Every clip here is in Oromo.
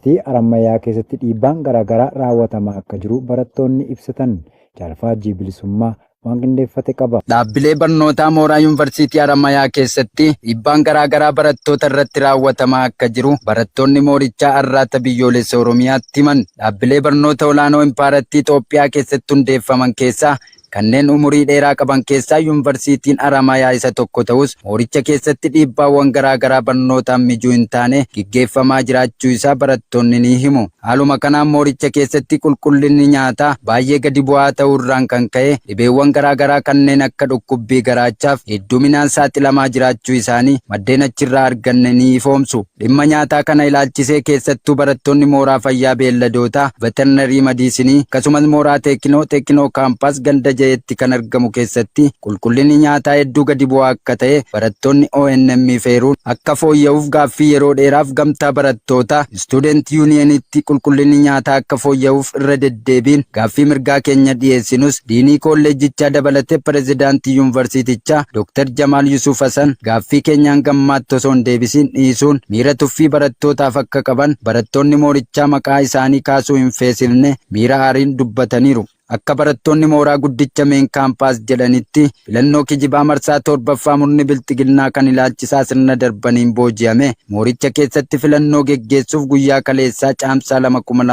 Yuunivarsiitii Harammayyaa keessatti dhiibbaan garaagaraa raawwatamaa akka jiru barattoonni ibsatan. Jaal Faajjii Bilisummaa waan qindeeffate qaba. Dhaabbilee barnootaa mooraa Yuunivarsiitii Haramayaa keessatti dhiibbaan garaagaraa barattoota irratti raawwatamaa akka jiru barattoonni moorichaa Arraata Biyyoolessa Oromiyaatti himan. Dhaabbilee barnoota olaanoo Impaarattii Itoophiyaa keessatti hundeeffaman keessaa kanneen umurii dheeraa qaban keessaa Yuunivarsiitiin Haramayaa isa tokko ta'us, mooricha keessatti dhiibbaawwan garaagaraa barnootaan mijuu hin taane gaggeeffamaa jiraachuu isaa barattoonni ni himu. Haaluma kanaan mooricha keessatti qulqullinni nyaataa baay'ee gadi bu'aa ta'uu irraan kan ka'e dhibeewwan garaagaraa kanneen akka dhukkubbii garaachaaf hedduminaan saaxilamaa jiraachuu isaanii maddeen achirraa arganne ni ifoomsu. Dhimma nyaataa kana ilaalchisee keessattuu barattoonni mooraa fayyaa beelladootaa, veterinary medicine, akkasumas mooraa teekinoo, Techno Campus, ganda jaheetti kan argamu keessatti qulqullinni nyaataa hedduu gadi bu'aa akka ta'e barattoonni ONM feeruun akka fooyya'uuf gaaffii yeroo dheeraaf gamtaa barattoota Student Unionitti qulqullinni nyaataa akka fooyya'uuf irra deddeebiin gaaffii mirgaa keenya dhiyeessinus, diinii kolleejjichaa dabalatee pirezidaantii yuunivarsiitichaa Dr. Jamaal Yusuf Hasan gaaffii keenyaan gammaatti osoo hin deebisiin dhiisuun miira tuffii barattootaaf akka qaban barattoonni moorichaa maqaa isaanii kaasuu hin feesifne miira aariin dubbataniiru. Akka barattoonni mooraa guddicha Main Campus jedhanitti, filannoo kijibaa marsaa 7ffaa murni bilxiginnaa kan ilaalchisaa sirna darbaniin booji'ame mooricha keessatti filannoo geggeessuuf guyyaa kaleessaa Caamsaa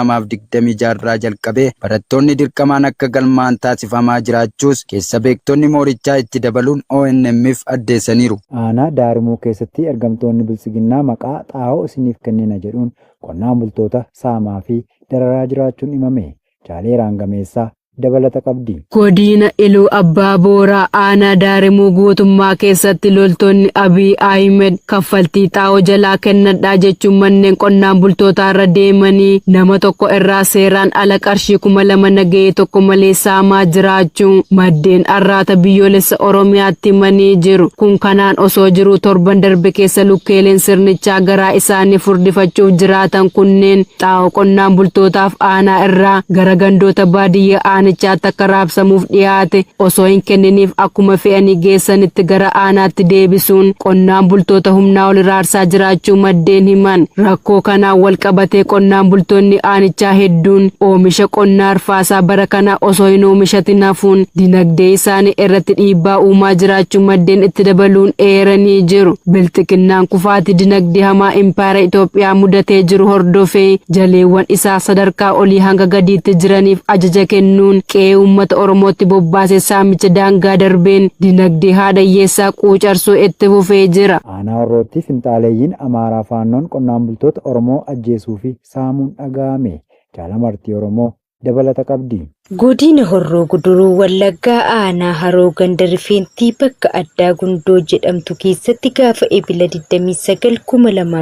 2,2026 irraa jalqabee barattoonni dirqamaan akka galmaa'an taasifamaa jiraachuus keessa beektonni moorichaa itti dabaluun ONM'f addeessaniiru. Aanaa Daarimuu keessatti ergamtoonni Biltsiginnaa maqaa xaa'oo isiniif kennina jedhuun qonnaan bultoota saamaa fi dararaa jiraachuun himame. Jaaleeraan Gameessaa dabalata qabdi. Godiina Iluu Abbaa Booraa aanaa Daarimuu guutummaa keessatti loltoonni Abiy Ahimed kaffaltii xaa'oo jalaa kennadhaa jechuun manneen qonnaan bultootaa irra deemanii nama tokko irraa seeraan ala qarshii 2000 nagahee tokko malee saamaa jiraachuu maddeen Arraata Biyyoolessa Oromiyaatti himanii jiru. Kun kanaan osoo jiruu torban darbe keessa lukkeeleen sirnichaa garaa isaanii furdifachuuf jiraatan kunneen xaa'oo qonnaan bultootaaf aanaa irraa gara gandoota baadiyyaa aanichaatti akka raabsamuuf dhiyaate osoo hin kenniniif akkuma fe'anii geessanitti gara aanaatti deebisuun qonnaan bultoota humnaa ol hiraarsaa jiraachuu maddeen himan. Rakkoo kanaan wal qabatee qonnaan bultoonni aanichaa hedduun oomisha qonnaa arfaasaa bara kanaa osoo hin oomishatin hafuun dinagdee isaanii irratti dhiibbaa uumaa jiraachuu maddeen itti dabaluun eeranii jiru. Bilxiginnaan kufaatii dinagdee hamaa impaayera Itoophiyaa mudatee jiru hordofee jaleewwan isaa sadarkaa olii hanga gadiitti jiraniif ajaja kennuun qe'ee uummata Oromootti bobbaasee saamicha daangaa darbeen dinagdee haadha hiyyeessaa quucarsuu itti fufee jira. Aanaa Horrootti finxaaleeyyiin Amaaraa Faannoon qonnaan bultoota Oromoo ajjeesuu fi saamuun dhaga'ame. Jaal Amartii Oromoo dabalata qabdi. Godina Horroo Guduruu Wallaggaa aanaa Haroo ganda Rifeentii bakka addaa Gundoo jedhamtu keessatti gaafa Ebila 29,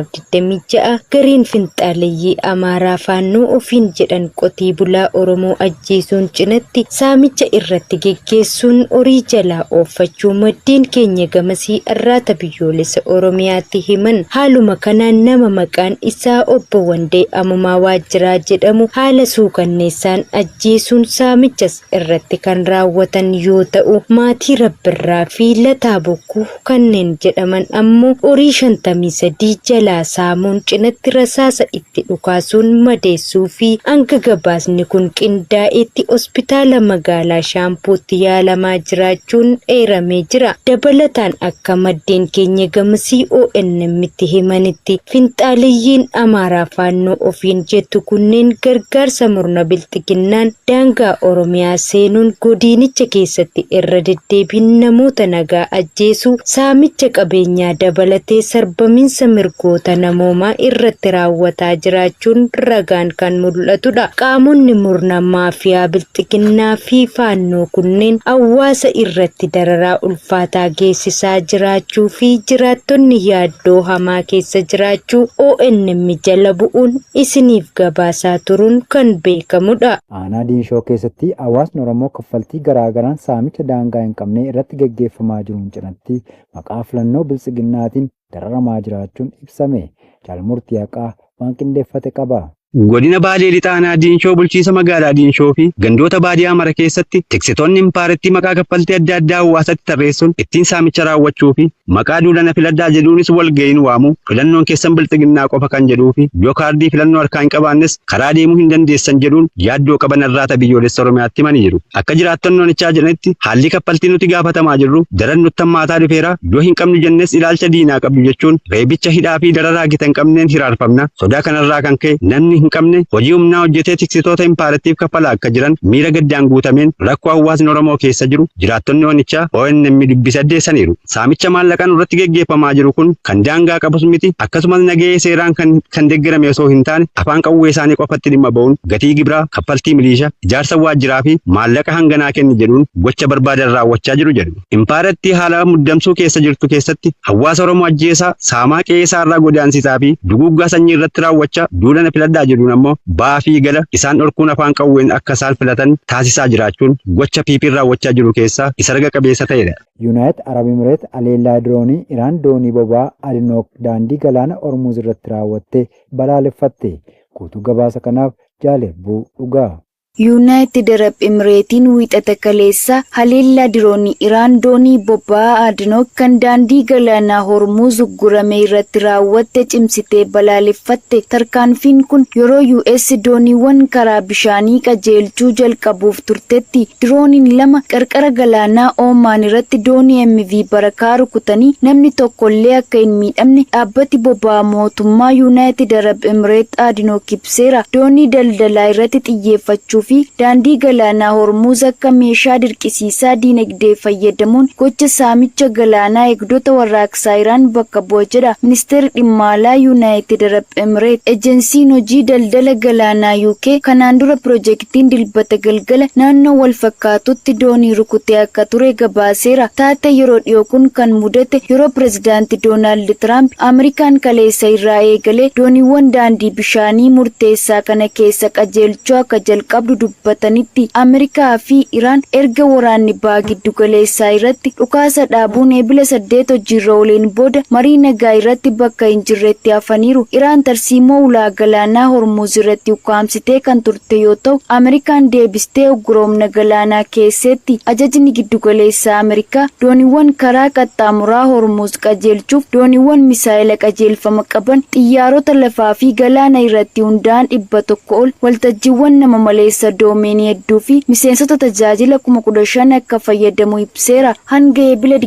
2026 gareen finxaaleyyii Amaaraa Faannoo ofiin jedhan qotee bulaa Oromoo ajjeesuun cinatti saamicha irratti geggeessuun horii jalaa ooffachuu maddeen keenya gamasii Arraata Biyyoolessa Oromiyaatti himan. Haaluma kanaan nama maqaan isaa Obbo Wandee Amumaa Waajjiraa jedhamu haala suukanneessaan ajjeesuun saamichas irratti kan raawwatan yoo ta'u, maatii Rabbirraa fi Lataa Bokkuu kanneen jedhaman ammoo horii 53 jalaa saamuun cinatti rasaasa itti dhukaasuun madeessuu fi hanga gabaasni kun qindaa'etti hospitaala magaalaa Shaampuutti yaalamaa jiraachuun eeramee jira. Dabalataan akka maddeen keenya gamasii ONM'tti himanitti finxaaleyyiin Amaaraa Faannoo ofiin jettu kunneen gargaarsa murna bilxiginnaan daangaa Oromiyaa seenuun godiinicha keessatti irra deddeebiin namoota nagaa ajjeesuu, saamicha qabeenyaa dabalatee sarbamiinsa mirgoota namoomaa irratti raawwataa jiraachuun ragaan kan mul'atudha. Qaamonni murna maafiyaa bilxiginnaa fi Faannoo kunneen hawaasa irratti dararaa ulfaataa geessisaa jiraachuu fi jiraattonni yaaddoo hamaa keessa jiraachuu ONM jala bu'uun isiniif gabaasaa turuun kan beekamudha. Aanaa Diinshoo keessatti hawaasni Oromoo kaffaltii garaa garaan saamicha daangaa hin qabne irratti geggeeffamaa jiruun cinatti maqaa filannoo Biltsiginnaatiin dararamaa jiraachuun ibsame. Jaal Murtii Haqaa waan qindeeffate qaba. Godina Baalee Lixaa Aanaa Diinshoo bulchiisa magaalaa Diinshoo fi gandoota baadiyaa mara keessatti tiksitoonni impaarettii maqaa kaffaltii adda addaa hawaasatti tarreessuun ittiin saamicha raawwachuu fi maqaa duula na filadhaa jedhuunis walga'iin waamu, filannoon keessan bilxiginnaa qofa kan jedhuu fi yoo kaardii filannoo harkaa hin qabaannes karaa deemuu hin dandeessan jedhuun yaaddoo qaban Arraata Biyyoolessa Oromiyaatti himanii jiru. Akka jiraattonni onichaa jedhanitti haalli kaffaltii nuti gaafatamaa jirru daran nutti hammaataa dhufeera, yoo hin qabnu jennes ilaalcha diinaa qabdu jechuun reebicha, hidhaa fi dararaa gita hin qabneen hiraarfamna, sodaa kanarraa kan ka'e namni hin qabne hojii humnaa hojjetee tiksitoota impaarattiif kaffalaa akka jiran miira gaddaan guutameen rakkoo hawaasni Oromoo keessa jiru jiraattonni onichaa ONM dubbise addeessaniiru. Saamicha maallaqaa nurratti geggeeffamaa jiru kun kan daangaa qabus miti, akkasumas nagahee seeraan kan kan deggerame osoo hin taane afaan qawwee isaanii qofatti dhimma ba'uun gatii gibiraa, kaffaltii miliisha, ijaarsa waajjiraa fi maallaqa hanganaa kenni jedhuun gocha barbaadan raawwachaa jiru jedhu. Impaarattii haala muddamsuu keessa jirtu keessatti hawaasa Oromoo ajjeesaa, saamaa, qe'ee isaa irraa godaansisaa fi duguuggaa sanyii irratti raawwachaa duula na filadhaa jedhuun ammoo ba'aa fi gala isaan dhorkuun afaan qawween akka isaan filatan taasisaa jiraachuun gocha PPn raawwachaa jiru keessaa isa raga qabeessa ta'edha. Yunaayit Arab Imireet haleellaa diroonii Iraan doonii boba'aa Adnook daandii galaana Hormuuz irratti raawwatte balaaleffatte. Guutuu gabaasa kanaaf Jaal Hirbuu Dhugaa. Yunaayitid Arab Imireetiin Wiixata kaleessaa haleellaa diroonii Iraan doonii boba'aa Adnook kan daandii galaanaa Hormuuz uggurame irratti raawwatte cimsitee balaaleffatte. Tarkaanfiin kun yeroo US dooniiwwan karaa bishaanii qajeelchuu jalqabuuf turtetti. Dirooniin lama qarqara galaanaa Oomaan irratti doonii MV Barakaa rukutanii namni tokkollee akka hin miidhamne dhaabbati boba'aa mootummaa Yunaayitid Arab Imireet Adnook ibseera. Doonii daldalaa irratti xiyyeeffachuu fi daandii galaanaa Hormuuz akka meeshaa dirqisiisaa diinagdee fayyadamuun gocha saamicha galaanaa Eegdota Warraaqsaa Iraan bakka bu'a jedha Ministeerri Dhimma Alaa Yunaayitid Arab Emireet. Ejensiin Hojii Daldala Galaanaa UK kanaan dura pirojektiin Dilbata galgala naannoo wal fakkaatutti doonii rukutee akka ture gabaaseera. Taatee yeroo dhiyoo kun kan mudate yeroo Pirezidaanti Doonaald Tiraamp Ameerikaan kaleessa irraa eegalee dooniiwwan daandii bishaanii murteessaa kana keessa qajeelchuu akka jalqabdu dubbatanitti. Ameerikaa fi Iraan erga waraanni Baha Giddugaleessaa irratti dhukaasa dhaabuun Eebila 8 hojiirra ooleen booda marii nagaa irratti bakka hin jirretti hafaniiru. Iraan tarsiimoo ulaa galaanaa Hormuuz irratti ukkaamsitee kan turte yoo ta'u, Ameerikaan deebistee uggura humna galaanaa keesseetti. Ajajni Giddugaleessaa Ameerikaa dooniiwwan karaa qaxxaamuraa Hormuuz qajeelchuuf dooniiwwan misaa'ela qajeelfama qaban, xiyyaarota lafaa fi galaana irratti hundaa'an 100 ol, waltajjiiwwan nama maleessa doomeenii hedduu fi miseensota tajaajila 15,000 akka fayyadamu ibseera. Hanga Eebila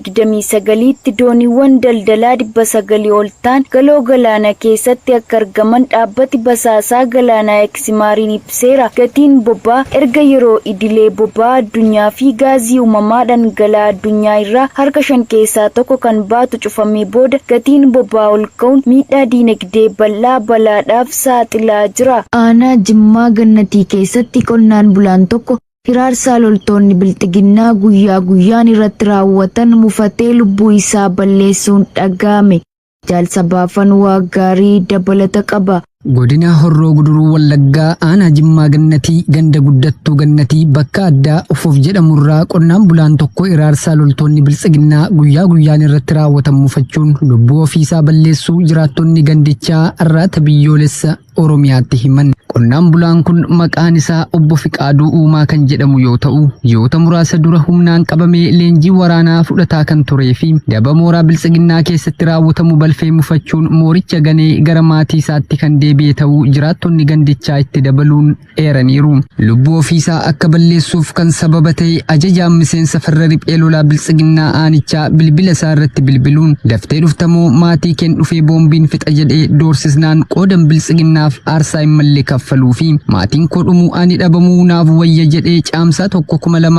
29tti dooniiwwan daldalaa 900 ol ta'an Galoo Galaana keessatti akka argaman dhaabbati basaasaa galaanaa Eksimaariin ibseera. Gatiin boba'aa erga yeroo idilee boba'aa addunyaa fi gaazii uumamaa dhangala'aa addunyaa irraa harka 5 keessaa tokko kan baatu cufamee booda gatiin boba'aa ol ka'uun miidhaa diinagdee bal'aa balaadhaaf saaxilaa jira. Aanaa Jimmaa Gannatii keessatti qonnaan bulaan tokko hiraarsaa loltoonni Bilxiginnaa guyyaa guyyaan irratti raawwatan mufatee lubbuu isaa balleessuun dhaga'ame. Jaal Sabaafan Waaqgaarii dabalata qaba. Godina Horroo Guduruu Wallaggaa aanaa Jimmaa Gannatii ganda Guddattuu Gannatii bakka addaa Ufuuf jedhamurraa qonnaan bulaan tokko iraarsaa loltoonni Biltsiginnaa guyyaa guyyaan irratti raawwatan mufachuun lubbuu ofiisaa balleessuu jiraattonni gandichaa Arraata Biyyoolessa Oromiyaatti himan. Qonnaan bulaan kun maqaan isaa Obbo Fiqaaduu Uumaa kan jedhamu yoo ta'u, ji'oota muraasa dura humnaan qabamee leenjii waraanaa fudhataa kan turee fi daba mooraa Biltsiginnaa keessatti raawwatamu balfee mufachuun mooricha ganee gara maatii isaatti kan deebi'e ta'uu jiraattonni gandichaa itti dabaluun eeraniiru. Lubbuu ofiisaa akka balleessuuf kan sababa ta'e ajajaan miseensa farra riphee lolaa Biltsiginnaa aanichaa bilbila isaa irratti bilbiluun daftee dhuftamoo maatii keen dhufee boombiin fixa jedhee doorsisnaan qoodan Biltsiginnaaf aarsaa hin malle kaffaluu fi maatiin koo dhumuu ani dhabamuu naaf wayya jedhee Caamsaa 1,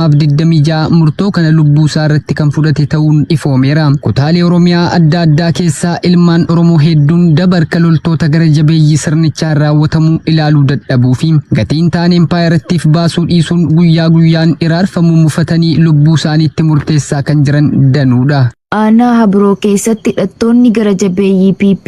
2026 murtoo kana lubbuu isaa irratti kan fudhate ta'uun ifoomeera. Kutaalee Oromiyaa adda addaa keessaa ilmaan Oromoo hedduun daba harka loltoota gara jabeeyyii sirnichaan raawwatamu ilaaluu dadhabuu fi gatii hin taane impaayerattiif baasuu dhiisuun guyyaa guyyaan iraarfamuu mufatanii lubbuu isaaniitti murteessaa kan jiran danuudha. Aanaa Habiroo keessatti hidhattoonni gara jabeeyyii PP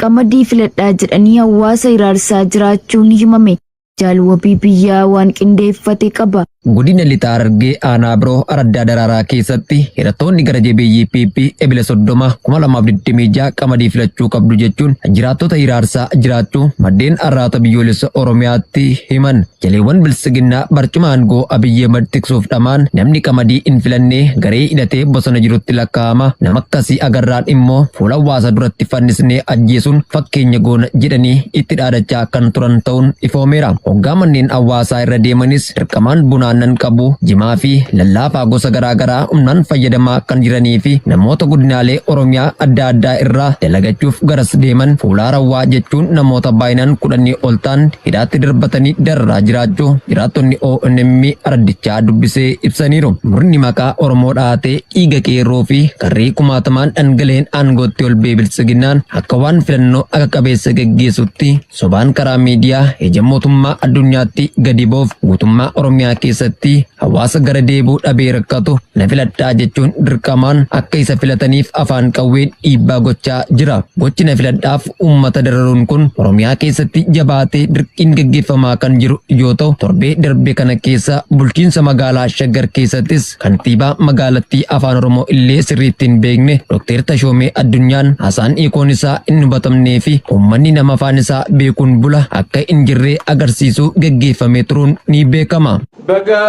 qamadii filadhaa jedhanii hawaasa hiraarsaa jiraachuun himame. Jaal Wabii Biyyaa waan qindeeffate qaba. Godina Lixa Harargee aanaa biroo Araddaa Daraaraa keessatti hidhattoonni gara jabeeyyii PP Ebila 30 2026 qamadii filachuu qabdu jechuun jiraattota hiraarsaa jiraachuu maddeen Arraata Biyyoolessa Oromiyaatti himan. Jaleewwan Biltsiginnaa barcuma aangoo Abiy Ahimad tiksuuf dhamaan namni qamadii hin filanne garee hidhatee bosona jirutti lakkaa'ama, nama akkasii agarraan immoo fuula hawaasa duratti fannisnee ajjeesuun fakkeenya goona jedhanii itti dhaadachaa kan turan ta'uun ifoomeera. Hoggaa manneen hawaasaa irra deemanis dirqamaan buna aannan qabu, jimaa fi lallaafaa gosa garaa garaa humnaan fayyadamaa kan jiranii fi namoota godinaalee Oromiyaa adda addaa irraa dalagachuuf garas deeman fuulaa rawwaa jechuun namoota baay'inaan kudhanii ol ta'an hidhaatti darbatanii dararaa jiraachuu jiraattonni ONM araddichaa dubbisee ibsaniiru. Murni maqaa Oromoo dhahatee dhiiga qeerroo fi qarree kumaatamaan dhangala'een aangootti ol ba'e Biltsiginnaan akka waan filannoo haqa qabeessa geggeessutti sobaan karaa miidiyaa ija mootummaa addunyaatti gadi ba'uuf guutummaa Oromiyaa keessatti hawaasa gara deebi'u dhabee rakkatu na filadhaa jechuun dirqamaan akka isa filataniif afaan qawween dhiibbaa gochaa jira. Gochi na filadhaaf uummata dararuun kun Oromiyaa keessatti jabaatee dirqiin gaggeeffamaa kan jiru yoo ta'u, torbee darbe kana keessa bulchiinsa magaalaa Shaggar keessattis kantiibaa magaalattii afaan Oromoo illee sirriitti hin beekne Dr. Tashoomee Addunyaan haasaan hiikoon isaa hin hubatamnee fi uummanni nama afaan isaa beekuun bula akka hin jirree agarsiisuu geggeeffamee turuun ni beekama. Baga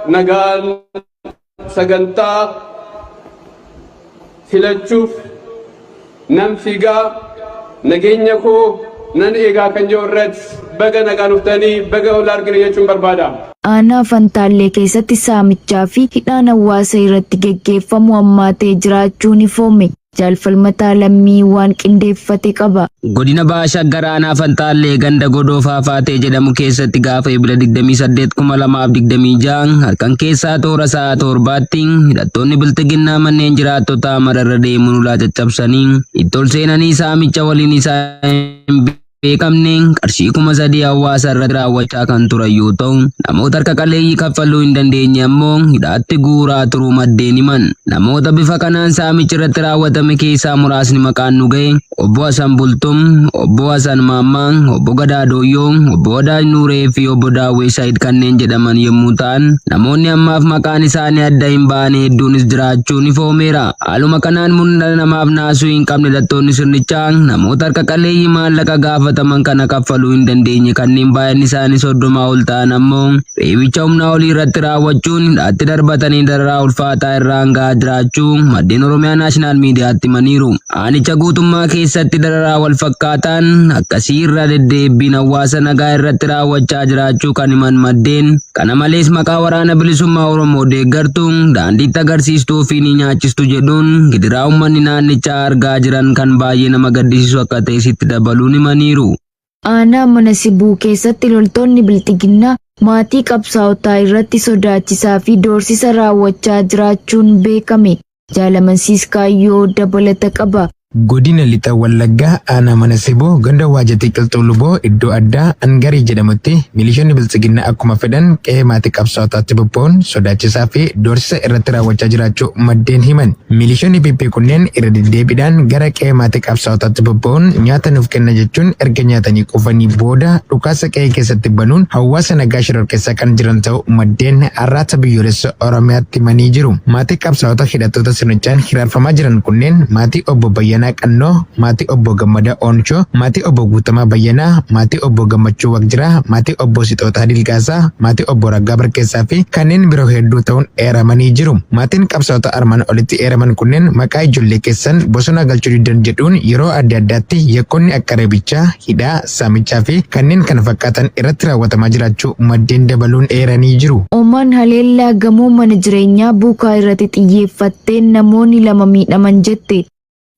nagaan sagantaa filachuuf nan fiigaa, nageenya koo nan eegaa kan jedhu irratti baga nagaan dhuftanii, baga ol argine jechuun barbaada. Aanaa Fantaallee keessatti saamichaa fi hidhaan hawaasa irratti geggeeffamu hammaatee jiraachuun ifoome. Jaal Falmataa Lammii waan qindeeffate qaba. Godina Baha Shaggar Aanaa Fantaallee ganda Godoo Faafaatee jedhamu keessatti gaafa Ebla 28, 2026 halkan keessaa toora sa'a toorbaatti hidhattoonni Bilxiginnaa manneen jiraattotaa mara irra deemuun ulaa caccabsanii itti ol seenanii saamicha waliin isaa hin beekamne qarshii 3000 hawaasa irratti raawwachaa kan turan yoo ta'u, namoota harka qalleeyyii kaffaluu hin dandeenye ammoo hidhaatti guuraa turuu maddeen himan. Namoota bifa kanaan saamichi irratti raawwatame keessaa muraasni maqaan nu ga'e Obbo Hasan Bultum, Obbo Hasan Maammaa, Obbo Gadaa Dooyyoo, Obbo Wadaaj Nuuree fi Obbo Daawwee Said kanneen jedhaman yommuu ta'an, namoonni ammaaf maqaan isaanii adda hin baane hedduunis jiraachuun ifoomeera. Haaluma kanaan murni dhala namaaf naasuu hin qabne hidhattoonni sirnichaa namoota harka qalleeyyii maallaqa gaafataman kana kaffaluu hin dandeenye kanneen baay'inni isaanii 30 ol ta'an ammoo reebicha humnaa olii irratti raawwachuun hidhaatti darbatanii dararaa ulfaataa irraan gahaa jiraachuu maddeen Oromiyaa Naashinaal Miidiyaatti himaniiru. Aanicha guutummaa keessatti dararaa wal fakkaataan akkasii irra deddeebbiin hawaasa nagaa irratti raawwachaa jiraachuu kan himan maddeen, kana malees maqaa Waraana Bilisummaa Oromoo deeggartu, daandiitti agarsiistuu fi ni nyaachistu jedhuun gidiraa uummanni naannichaa argaa jiran kan baay'ee nama gaddisiisu akka ta'es itti dabaluun himaniiru. Aanaa Mana Sibuu keessatti loltoonni Bilxiginnaa maatii qabsaa'otaa irratti sodaachisaa fi doorsisa raawwachaa jiraachuun beekame. Jaal Amansiis Kaayyoo dabalata qaba. Godina Lixa Wallaggaa Aanaa Mana Sibuu ganda Waajatii Qilxuu Luboo iddoo addaa Angarii jedhamutti milishoonni Biltsiginnaa akkuma fedhan qe'ee maatii qabsaa'otaatti bobba'uun sodaachisaa fi doorsisa irratti raawwachaa jiraachuu maddeen himan. Milishoonni PP kunneen irra deddeebiidhaan gara qe'ee maatii qabsaa'otaatti bobba'uun nyaata nuuf kenna jechuun erga nyaatanii quufanii booda dhukaasa qe'ee keessatti banuun hawaasa nagaa shororkeessaa kan jiran ta'uu maddeen Arraata Biyyoolessa Oromiyaatti himanii jiru. Maatii qabsaa'ota hidhattoota sirnichaan hiraarfamaa jiran kunneen maatii Obbo Bayyanaa Qannoo, maatii Obbo Gammadaa Oonshoo, maatii Obbo Guutamaa Bayyanaa, maatii Obbo Gammachuu Waqjiraa, maatii Obbo Sixootaa Dilgaasaa, maatii Obbo Raggaa Barkeessaa fi kanneen biroo hedduu ta'uun eeramanii jiru. Maatiin qabsaa'ota armaan olitti eeraman kunneen maqaa ijoollee keessan bosona galchuu diddan jedhuun yeroo adda addaatti yakkoonni akka reebichaa, hidhaa, saamichaa fi kanneen kana fakkaatan irratti raawwatamaa jiraachuu maddeen dabaluun eeranii jiru. Omaan haleellaa gamoo mana jireenyaa Buukaa irratti xiyyeeffatteen namoonni 2 miidhaman jette.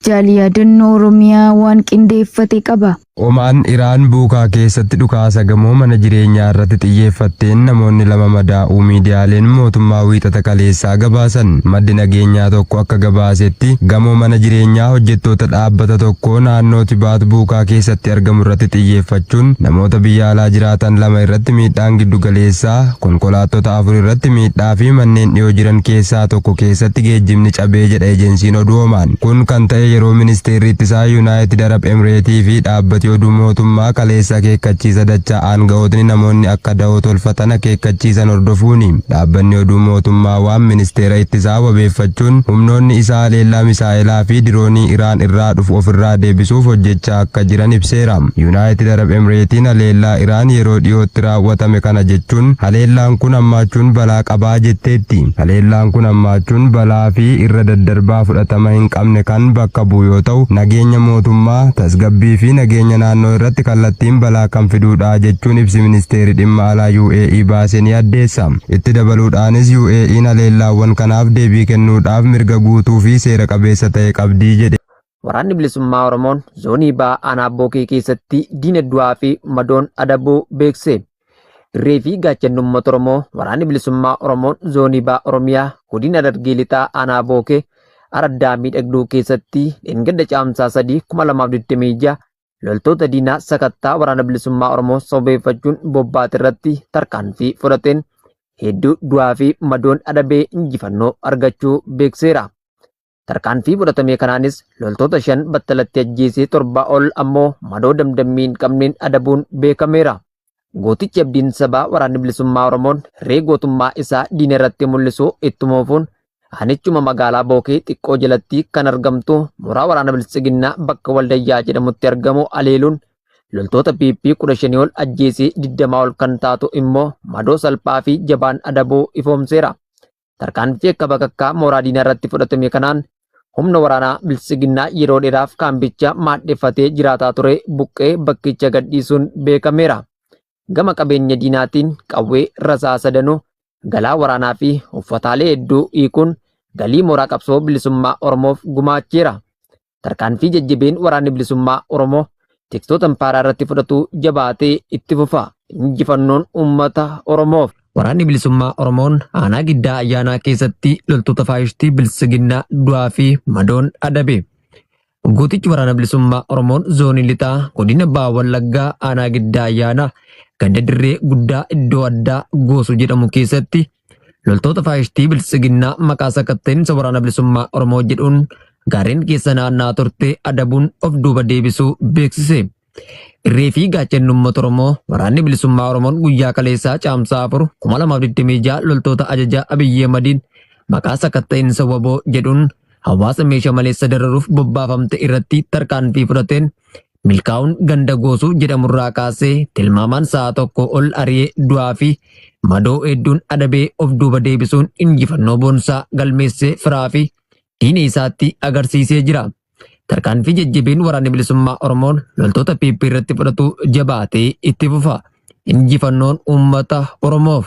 Jaal Yaadannoo Oromiyaa waan qindeeffate qaba. Omaan Iraan Buukaa keessatti dhukaasa gamoo mana jireenyaa irratti xiyyeeffatteen namoonni 2 madaa'uu miidiyaaleen mootummaa Wiixata kaleessaa gabaasan. Maddi nageenyaa tokko akka gabaasetti, gamoo mana jireenyaa hojjettoota dhaabbata tokkoo naannoo Tibaat Buukaa keessatti argamu irratti xiyyeeffachuun namoota biyya alaa jiraatan 2 irratti miidhaan giddu galeessaa, konkolaattota 4 irratti miidhaa fi manneen dhiyoo jiran keessaa tokko keessatti geejjibni cabee jedha ejensiin oduu Omaan. Kun kan ta'e yeroo Ministeerri Ittisaa Yunaayitid Arab Emireetii fi dhaabbati Ejensii oduu mootummaa kaleessa akeekkachiisa dachaa aanga'ootni namoonni akka da'oo tolfatan akeekkachiisan hordofuuni. Dhaabbanni oduu mootummaa waan ministeera ittisaa wabeeffachuun humnoonni isaa haleellaa misaa'elaa fi diroonii Iraan irraa dhufu ofirraa deebisuuf hojjechaa akka jiran ibseera. Yuunaayitid Arab Emireetiin haleellaa Iraan yeroo dhiyootti raawwatame kana jechuun haleellaan kun hammaachuun balaa qabaa jetteetti. Haleellaan kun hammaachuun balaa fi irra daddarbaa fudhatama hin qabne kan bakka bu'u yoo ta'u, nageenya mootummaa, tasgabbii fi nageenya naannoo irratti kallattiin balaa kan fiduudha jechuun ibsi ministeerri dhimma alaa UAE baase ni addeessa. Itti dabaluudhaanis UAE'n haleellaawwan kanaaf deebii kennuudhaaf mirga guutuu fi seera qabeessa ta'e qabdii jedhe. Waraanni Bilisummaa Oromoon Zoonii Baha Aanaa Bookee keessatti diina du'aa fi madoon adabuu beekse. Irree fi gaachanni uummata Oromoo Waraanni Bilisummaa Oromoon Zoonii Baha Oromiyaa Godina Harargee Lixaa Aanaa Bookee Araddaa Miidhagduu keessatti dheengadda Caamsaa 3, 2026 loltoota diinaa sakattaa Waraana Bilisummaa Oromoo sababeeffachuun bobbaate irratti tarkaanfii fudhateen hedduu du'aa fi madoon adabee injifannoo argachuu beekseera. Tarkaanfii fudhatame kanaanis loltoota 5 battalatti ajjeesee 7 ol ammoo madoo damdammii hin qabneen adabuun beekameera. Gootichi abdiin sabaa Waraanni Bilisummaa Oromoon hirree gootummaa isaa diina irratti mul'isu ittuma fufuun aanichuma magaalaa Bookee xiqqoo jalatti kan argamtu mooraa waraana Biltsiginnaa bakka Waldayyaa jedhamutti argamu aleeluun loltoota PP 15 ol ajjeesee 20 ol kan taatu immoo madoo salphaa fi jabaan adabuu ifoomseera. Tarkaanfii akka bakakkaa mooraa diinaa irratti fudhatame kanaan humna waraanaa Biltsiginnaa yeroo dheeraaf kaampicha maadheffatee jiraataa ture buqqee bakkicha gadhiisuun beekameera. Gama qabeenya diinaatiin qawwee rasaasa danuu, galaa waraanaa fi uffataalee hedduu hiikuun galii mooraa qabsoo bilisummaa Oromoof gumaacheera. Tarkaanfii jajjabeen waraanni bilisummaa Oromoo tiksoota impaaraa irratti fudhatu jabaatee itti fufa. Injifannoon uummata Oromoof. Waraanni Bilisummaa Oromoon aanaa Giddaa Ayyaanaa keessatti loltoota faashistii Biltsiginnaa du'aa fi madoon adabe. Gootichi Waraana Bilisummaa Oromoon Zoonii Lixaa Godina Baha Wallaggaa Aanaa Giddaa Ayyaanaa ganda Dirree Guddaa iddoo addaa Goosu jedhamu keessatti loltoota faashistii Biltsiginnaa maqaa sakatta'iinsa Waraana Bilisummaa Oromoo jedhuun gaarreen keessa naanna'aa turte adabuun of duuba deebisuu beeksise. Irree fi gaachanni uummata Oromoo Waraanni Bilisummaa Oromoon guyyaa kaleessaa Caamsaa 4, 2026 loltoota ajajaa Abiyyi Ahmadiin maqaa sakatta'iinsa wbo jedhuun hawaasa meesha maleessa dararuuf bobbaafamte irratti tarkaanfii fudhateen milkaa'uun ganda Goosuu jedhamurraa kaasee tilmaamaan sa'a tokko ol ari'ee du'aa fi madoo hedduun adabee of duuba deebisuun injifannoo boonsaa galmeessee firaa fi diina isaatti agarsiisee jira. Tarkaanfii jajjabeen Waraanni Bilisummaa Oromoon loltoota PP irratti fudhatu jabaatee itti fufa. Injifannoon uummata Oromoof!